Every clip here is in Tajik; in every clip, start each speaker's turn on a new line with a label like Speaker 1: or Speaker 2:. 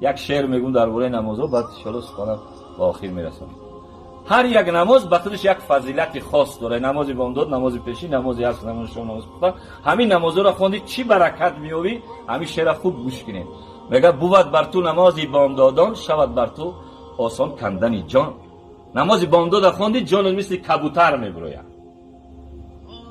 Speaker 1: Як шеър мегӯм дар бораи намозҳо, баъд иншоалло суханам ба охир мерасонем. Ҳар як намоз ба худаш як фазилати хос дорад: намози бомдод, намози пешин, намози аср, намози шом, намози хуфтан. Ҳамин намозҳоро хонди, чӣ баракат меёбӣ? Ҳамин шеъра хуб гӯш кунед. Мега: бувад бар ту намози бомдодон, шавад бар ту осон кандани ҷон. Намози бомдода хонди, ҷонат мисли кабутар мебирояд.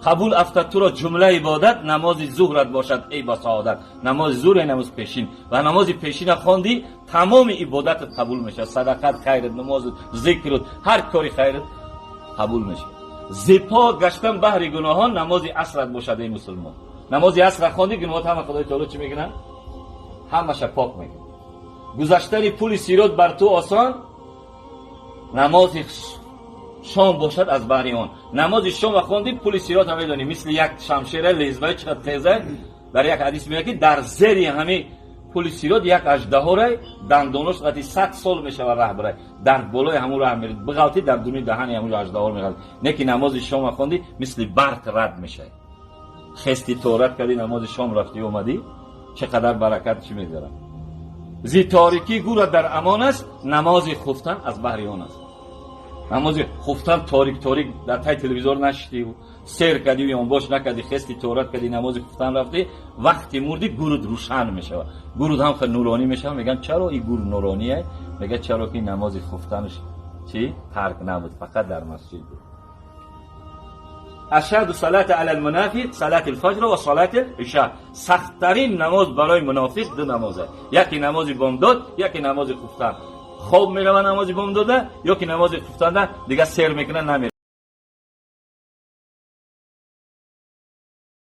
Speaker 1: Қабул афтад туро ҷумла ибодат, намози зуҳрат бошад эй ба саодат. Намози зуҳр, намози пешин, ва намози пешина хонди, тамоми ибодатат қабул мешавад: садақат, хайрат, намозат, зикрут, ҳар кори хайрат қабул мешавад. Зи пок гаштан баҳри гуноҳон, намози асрат бошад эй мусулмон. Намози асра хонди, гуноҳот ҳама Худои таоло чӣ мекунад? Ҳамаша пок мекунад. Гузаштани пули сирот бар ту осон, намози шом бошад аз баҳри он. Намози шома хонди, пули сирот ҳам медонӣ, мисли як шамшера, лезвия чиқадр теза. Дар як ҳадис меояд, ки дар зери ҳами пули сирот як аждаҳорай, дандонош қати 100 сол мешавад раҳ бирай. Дар болои ҳамун раҳ мерид, биғалтӣ, дар дуни даҳани ҳамун аждаҳор меғалти. Не ки намози шома хонди, мисли барқ рад мешавад. Хести, тоҳорат кардӣ, намози шом рафтӣ, омадӣ, чӣ қадар баракат чӣ мегзарад. Зи торикӣ гӯра дар амон аст, намози хуфтан аз баҳри он аст. Намози хуфтан, торик торик дар тай телевизор нашидию сер кардию ёнбош накардӣ, хести, тоҳорат кардӣ, намози хуфтан рафтӣ, вақти мурдӣ, гӯрут рӯшан мешавад, гӯрут ҳам хел нуронӣ мешавад. Мегӯянд, чаро и гӯр нуроние? Мега, чаро ки намози хуфтанаш чӣ тарк набуд, фақат дар масҷид буд. أشد الصلاة على المنافق صلاة الفجر وصلاة العشاء. Сахттарин намоз барои мунофиқ ду намоз аст: яке намози бомдод, яке намози хуфтан. Хоб мерава намози бомдода ё ки намози хуфтанда, дига сер мекунад, намера.